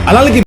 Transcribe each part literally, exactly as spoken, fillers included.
Alang lagi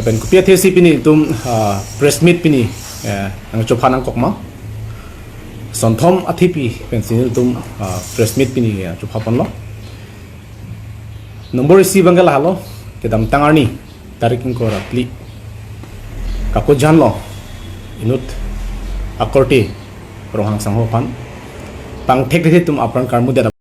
Lapen kopi athesi pini itum, ah, press meet pini, eh, nangchopha nangkok ma? Sonthom athepi pensi itum, ah, press meet pini, ah, chopha ponlo. Nombor isi abang ke lahelo, kedamtang arni, tarik ingkoi ra phli. Kakojanlo, inut akorte, Ronghang sangho aphan. Pangthekthedet atum apran karmu det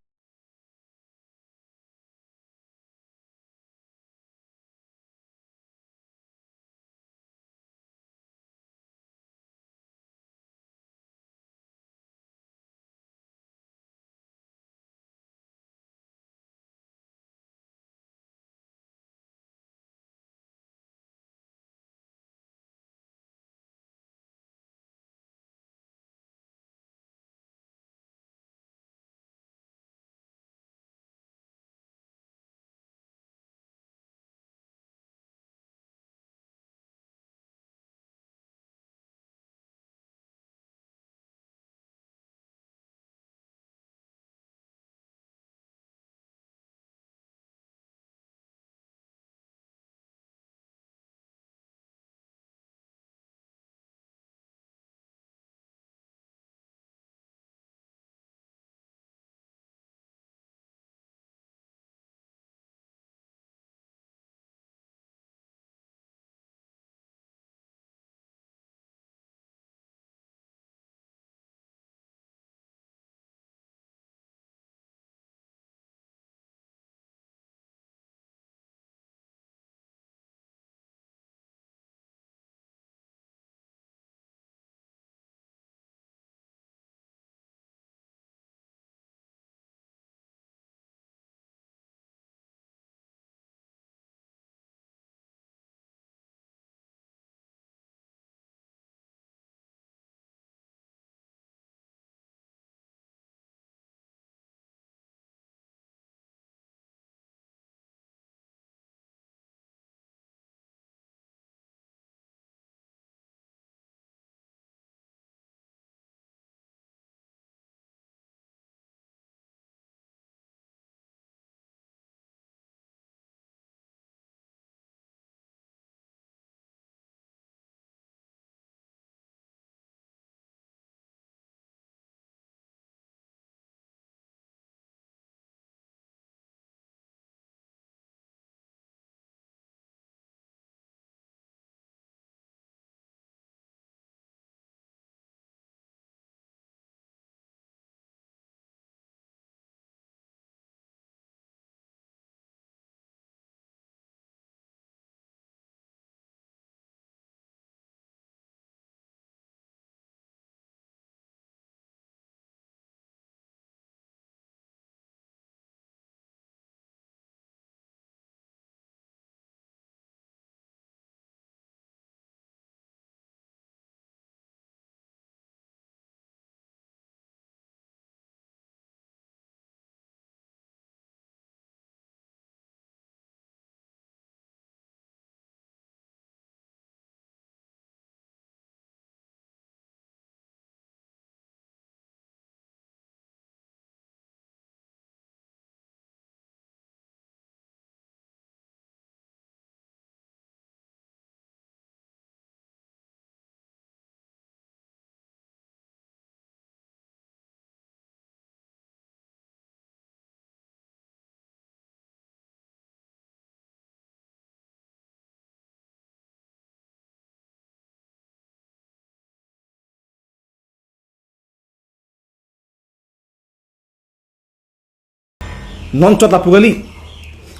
Non chot lapu kali.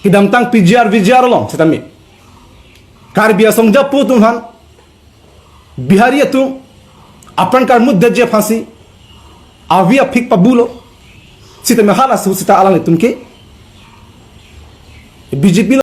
Kedamtang P G R V G R along sitame Karbi asong japo atum aphan, Bihari atum apran karmut detji aphansi avi aphik pabulo. Sitame halaso sita alanglitum ke B J P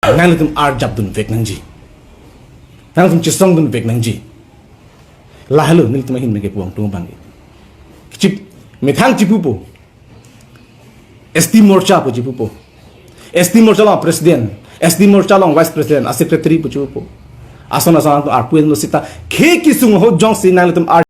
Nanglitum arjap dunvek nangji. Nanglitum chesong dunvek nangji. Lahelo nelitum ahin meke puang tung bang. Chip methang chipupo. S T Morcha pu chipupo. S T Morcha along president, S T Morcha along vice president, a secretary pu chipupo. Ason ason arpu enlo sita. Khei kesung ahut jongsi nanglitum ar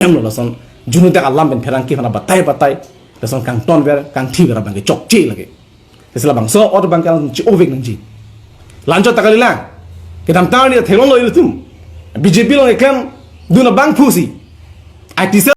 Em lo lason junu dak alam pen pherangke aphan batai batai lason kangtonver kangthiver abang ke chokche lake. Lasi labangso ot abang ke alang chi-ovek nangji. Lanchot ta kalilang. Kedamtang arni theklonglo ilitum. B J P along eklem dun abangphu si I T cell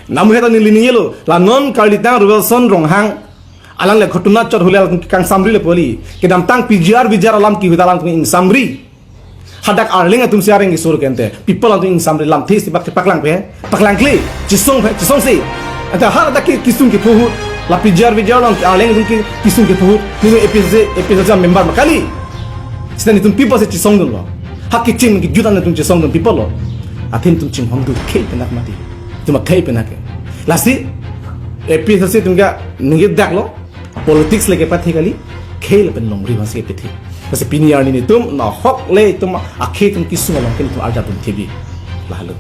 Namu heta neli ningjelo, la non karlitang Royalson Ronghang, alang le ghotona chot hule alang kangsamri le poli. Kedamtang P G R V G R alam kehut alang tung ingsamri. Hadak Arleng atum si areng kesur kente. People atum ingsamri lamthe si pak paklang pe, paklang kle, chisong pe, chisong si. Anta hadak ke kesung kepho ahut, la P G R V G R alang Arleng atum ke kesung kepho ahut, nini A P H L C, A P H L C member ma kali. Sita netum people si chisongdunlo. Ha kecheng kejut an netum chisongdun people lo. Athe netum chinghon do khei penak mati. Netum khei penak ke. Lasi A P H L C atum ke ningje daklo. Politics le kepathe kali. Khei lapen longri vangsi kepathe. Lasi pini arni netum nahok le netum akhei atum kesung along ke netum arjap dun thebi. Lahelo.